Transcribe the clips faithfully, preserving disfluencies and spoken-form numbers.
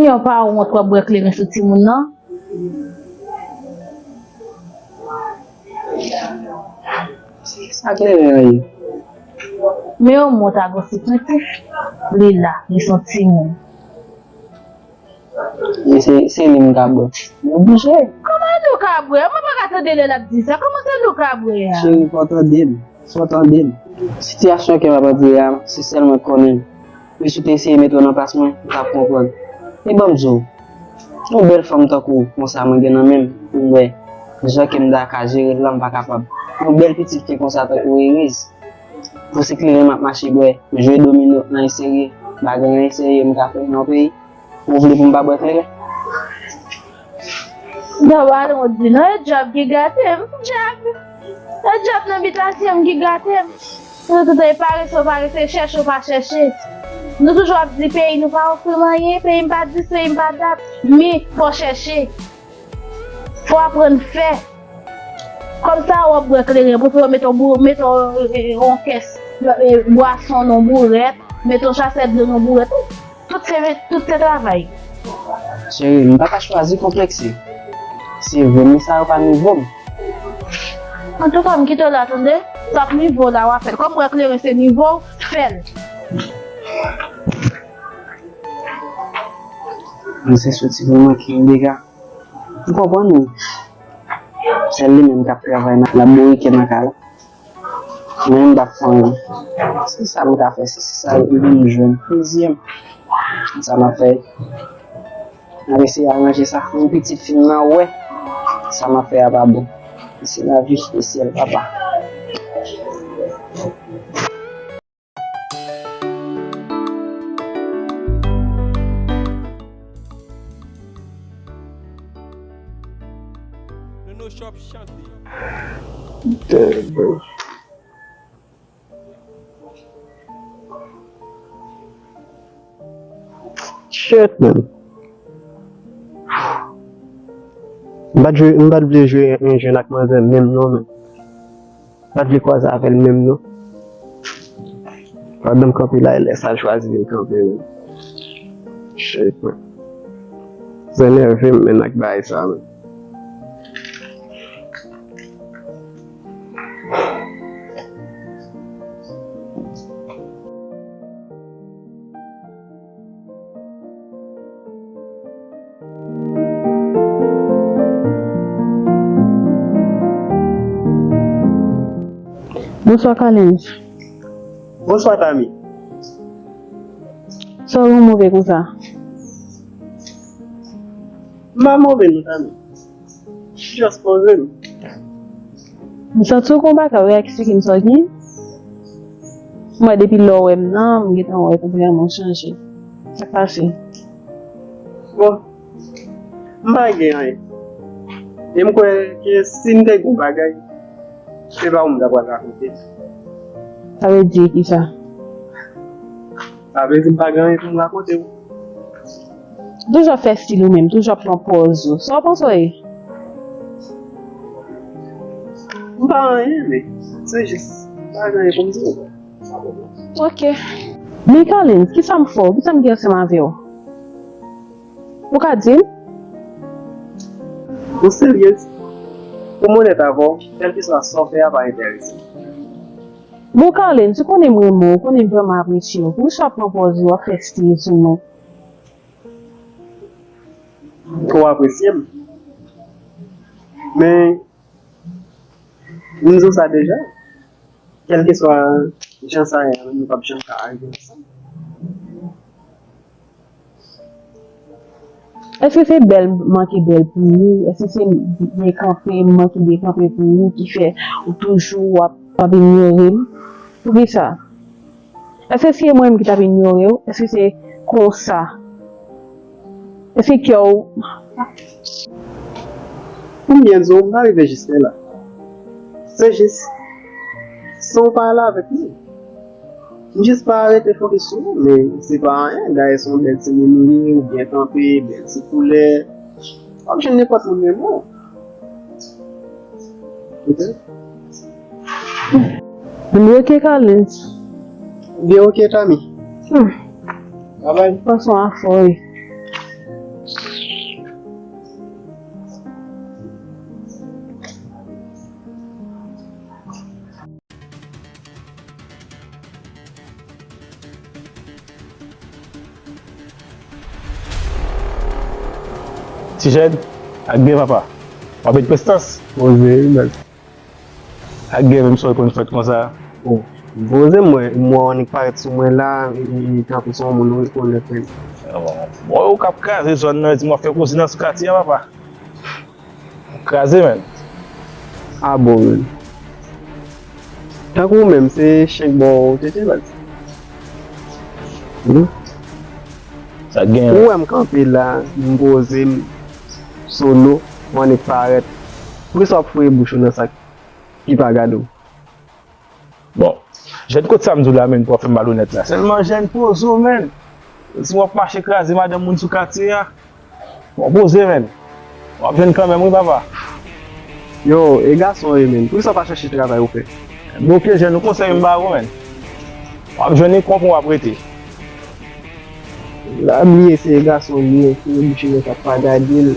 Yon pa wont w ap bwè kleren sou timoun nan. Sa kleren an ye? Men yon mont a gwo sipwentif. Li la, li se yon timoun. E se, se li m ka bwè. M oblije. Kòman li w ka bwè? Mwen pa ka tande lè l ap di sa. Kòman se li w ka bwè a? Cheri, fò w tande m. Fò w tande m. Sitiyasyon ke m ap antre a, se sèl mwen k konnen l. Men si w te eseye mete w nan plas mwen, ou t ap konprann. E ban m di w, yon bèl fanm tankou w konsa mwen gen nan men m pou m wè jan ke m ta ka jere l lan, m pa kapab. Yon bèl pitit fi konsa tankou w erez. Pou se kleren m ap mache bwè, jwe domino, anyen serye, pa gen anyen serye m ka fè nan peyi. Ou vle pou m pa bwè kleren? Dwa w ale w di non, e djab ki gate m. Djab. E djab nan bitasyon m ki gate m. Nou tout e parese, w parese, chèche, w pa chèche. Nou toujou ap di peyi nou pa ofri m anyen, peyi m pa dis, peyi m pa dat. Men, fò w chèche. Fò w aprann fè. Kòm sa w ap bwè kleren, pou fè yo mete yon bou-, mete yon, e, yon kès, e, bwason nan bourèt, mete yon chasè dlo nan bourèt. Tout se, tout se travay. Cheri, m pa ka chwazi konplekse. Se vre, men sa yo pa nivo m. Antouka, m kite w la, tande? Sa k nivo w la, w a fè l. Kòm bwè kleren se nivo w, fè l. Mwen se soti pou mwen ki yon dega. M konprann ou. Sèl li menm k ap travay nan, l ap bourike nan kay la. Mwen menm m p ap fè anyen. Se sa m ka fè, se, se sa m jwenn. Plezi m. Sa m ap fè. M ap eseye aranje sa. Yon pitit fi m nan wè. Sa m ap fè a pa bon. Se lavi, se syèl, papa. Nono Shop chante. Shit, man. M pa t jwe, m pa t vle jwe yon jèn ak manzè menm non, men. M pa t vle kwaze avè l menm non. Pandan m kanpe la, e lè sa l chwazi vin kanpe menm. Shit, man. Sa enève m, men, ak bagay sa, man. Bonswa Carlens. Bonswa Tami. Sa w gen w move konsa? M pa move non Tami. Just poze m. M santi w gon bagay, w ka eksplike m sa w gen? M wè depi lè w wè m nan, m gentan wè konpòtman w chanje. Sa k pase? Bon, m pa gen anyen. E m kwè ke si m te gen yon bagay, se pa ou m ta pral rakonte. Sa vle di kisa? Sa vle di m pa gen anyen pou m rakonte w. Toujou ap fè stil ou menm, toujou ap pran pòz ou. Sa w panse w ye? M pa anyen, men se jis m pa gen anyen pou m di w. Ok. Men Carlens, kisa m fè w? Kisa m gen ansanm avè w? Ou ka di m? Ou serye? Pou m onèt avè w, kèlkeswa sa w fè a pa enterese m. Bon Carlens, ou konnen m renmen w, ou konnen m vrèman apresye w. Poukisa w ap pran pòz ou, w ap fè stil sou mwen? Ou apresye m. Men, m di w sa deja, kèlkeswa jan sa ye a, nou p ap janm ka rive ansanm. Èske se bèl m manke bèl pou ou? Èske se byen kanpe m manke byen kanpe pou ou ki fè ou toujou w ap, w ap inyore m? Poukisa? Èske se mwen menm ki t ap inyore w? Èske se konsa? Èske kè w... Pou m byen di w, m pa rive jiskela. Se jis, san w pa ale avèk mwen. M jis pa rete fokis sou ou, men se pa anyen. Dayè se yon bèl timoun ou ye, ou byen kanpe, bèl ti koulè. W ap jwenn nenpòt moun renmen w. Ok? Li oke Carlens? Byen oke Tami. Hmm. Babay. Pran swen avè w wi. Ti Jèn, ak byen papa. W ap met prestans. Poze wi, baz. Ak gen menm sa w konn fèt konsa. Bon, m poze m wè, m wè w annik parèt sou mwen la, e, e, e tankou se yon moun ou rekonèt menm. Bon, ou k ap kraze zòn nan, di m w ap fè kozinans sou katye a, papa. W ap kraze, menn. A bon, menn. Tankou ou menm, se chen k ba w tete, baz. Hmm? Sa gen. Ou wè m kanpe la, m poze m solo, m annik parèt. Poukisa w ap foure bouch ou nan sa ki pa gade w? Bon, Jèn, kote sa m di w la menm pou w ap fè m malonèt la? Sèlman Jèn, poze w, menn. Si w ap mache kraze madanm moun sou katye a, bon, poze, menn. W ap jwenn kanmenm, wi, papa. Yo, e gason w ye, menn. Poukisa w pa chèche travay ou fè? Bloke Jèn, ou konsèy m ba ou, menn. W ap jwenn li, konprann w ap rete. La bliye se gason li ye, se bouch li sa pa gade l.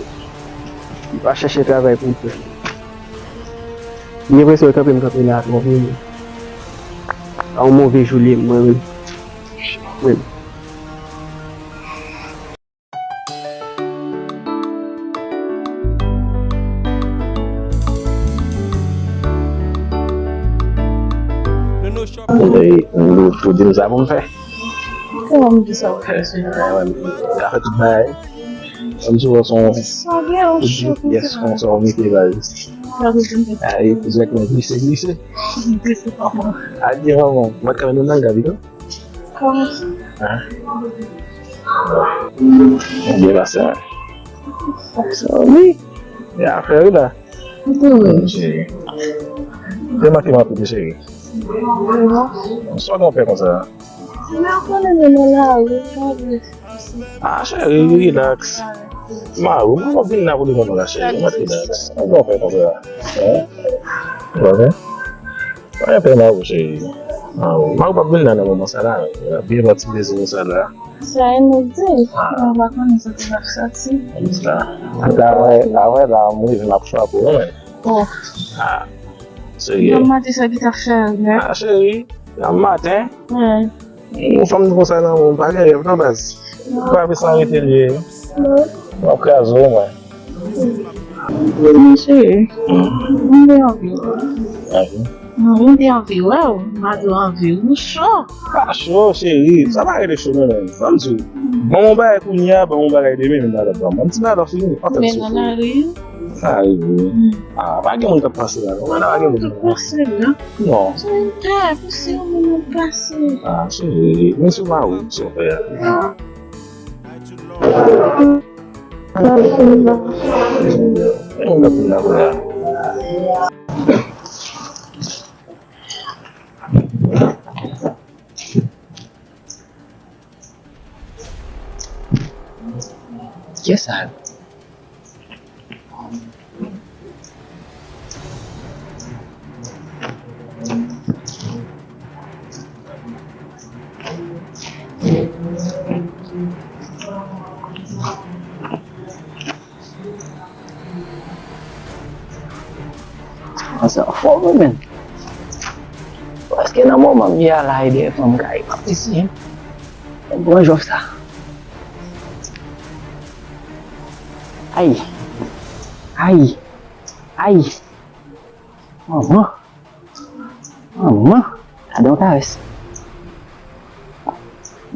Li pa chèche travay pou l fè. M gen enpresyon kanpe m kanpe la twò vre. A yon move jou li ye, mwen menm. Menm. Ey, ou, ou di m sa pou m fè? Kòman m di sa pou fè, se? Ka fè tout bagay. Kòm si w wè son. Sa gen yon cho konsa. Yes, konsa w mete baz. Sa gen yon cho. Ay, zèk mwen glise, glise. Glise kòman? A di manman, mwen kanmenm nan gabi non. Kòman sa? Hein? Byen pase, wi. Sa wi. Ya, fè wi la. Mwen cheri. Te manke m anpil, cheri. Sa w gen w fè konsa? Mwen konnen nou nan lari, mwen vle. Ah, cheri, relax. Mari w, mwen vin la pou li konn la, cheri. Mwen relax. Sa w gen w fè konsa? Hein? Ou pa fè? Pa gen pè, mari w, cheri. Mari w, mari w p ap vin la nan moman sa la. L ap byen pati plezi nou sa la. Sa e nou di. Ah. Mwen pa konnen sa ki ap soti. Sa. Apre, apre la, mwen rive m ap frape w, wi. Oh. Ah. Serye. Yon maten sa ki t ap fè rèv. Ah, cheri, yon maten. Yon fanm konsa nan men w, pa gen rèv non, baz. Frape sa rete l ye. W ap kraze w, mwen. Men cheri, mwen te anvi wè w. Anvi? Mwen te anvi wè w. Mwen te anvi w. Ou cho. Pa cho, cheri. Sa pa rele cho non, menm. Ban m di w. Ban m yon bagay kounye a, ban m yon bagay demen, menm nan lòt ban m. Ban m ti bagay la fini. Pa fè m soufri. Men nan lari. Sa rive. Ah, pa gen moun k ap pase la non. Mwen la pa gen moun k ap pase la. Non. Se yon tè, pou se yon moun ap pase. Ah, cheri, men sou mari w, sou pè a. Moun k ap vin la kounye a. Kiyès sa? Sa fò vre, menn. Paske nan moman m ye a la, e dèyè fanm kay m ap eseye. Mwen pran jòf sa. Ay. Ay. Ay. Manman. Manman, gade yon karès.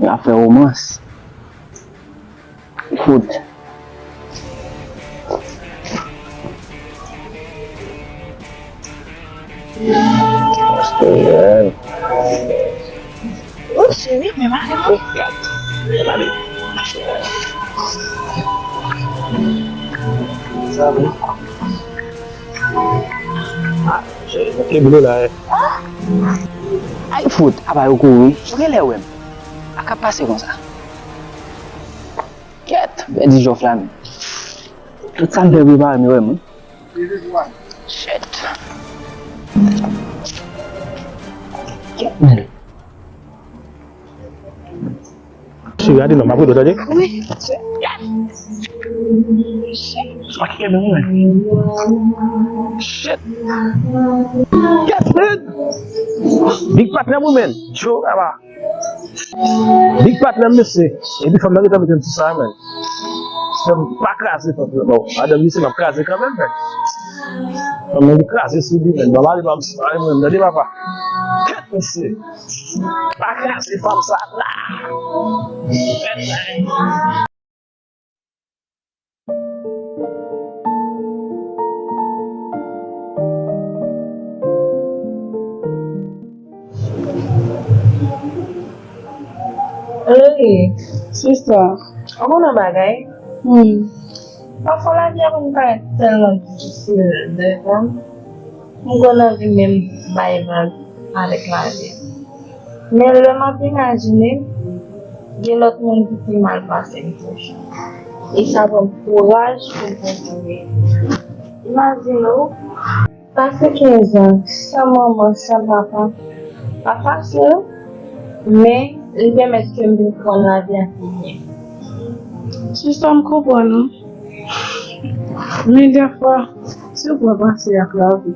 Yo ap fè womans. Fout. Paske, euh, Oh, cheri, men mare mwen. Oh, gad. Gade. Sa bon. Ah, cheri, mete dlo la, eh. Ay, fout, apa yo kouri. Ou genlè wè m. A k ap pase konsa. Kèt, pèdi jòf la, men. Tout sa m fè prepare m, yo wè m, wi. Shit. Kèt, men. Cheri, gade non, m ap rele w, tande? Wi. Shit. Shit. Yes, man. Big partner, man. Cho, aba. Big partner, mesye. Epi fanm nan gentan mete m sou sa, man. Fè m pa kraze fanm nan, non. Madanm misye m ap kraze kanmenm, men. Fanm nan li kraze sou li, men. Ban mari pa m, mari mwen, tande papa. Kèt mesye. Pa kraze fanm sa la. Wi, sista. Ou konnen bagay? Hmm. Pafwa lavi a konn parèt tèlman difisil devan m, m konn anvi menm bay vag avèk lavi. Men lè m ap imajine, gen lòt moun ki pi mal pase m toujou. E sa ban m kouraj pou m kontinye. Imajine w, pase kenz an san manman, san papa, pa fasil, men li pèmèt ke m vin konn lavi a pi byen. Sista, m konprann ou. Men dèfwa, se w pran pase ak lavi.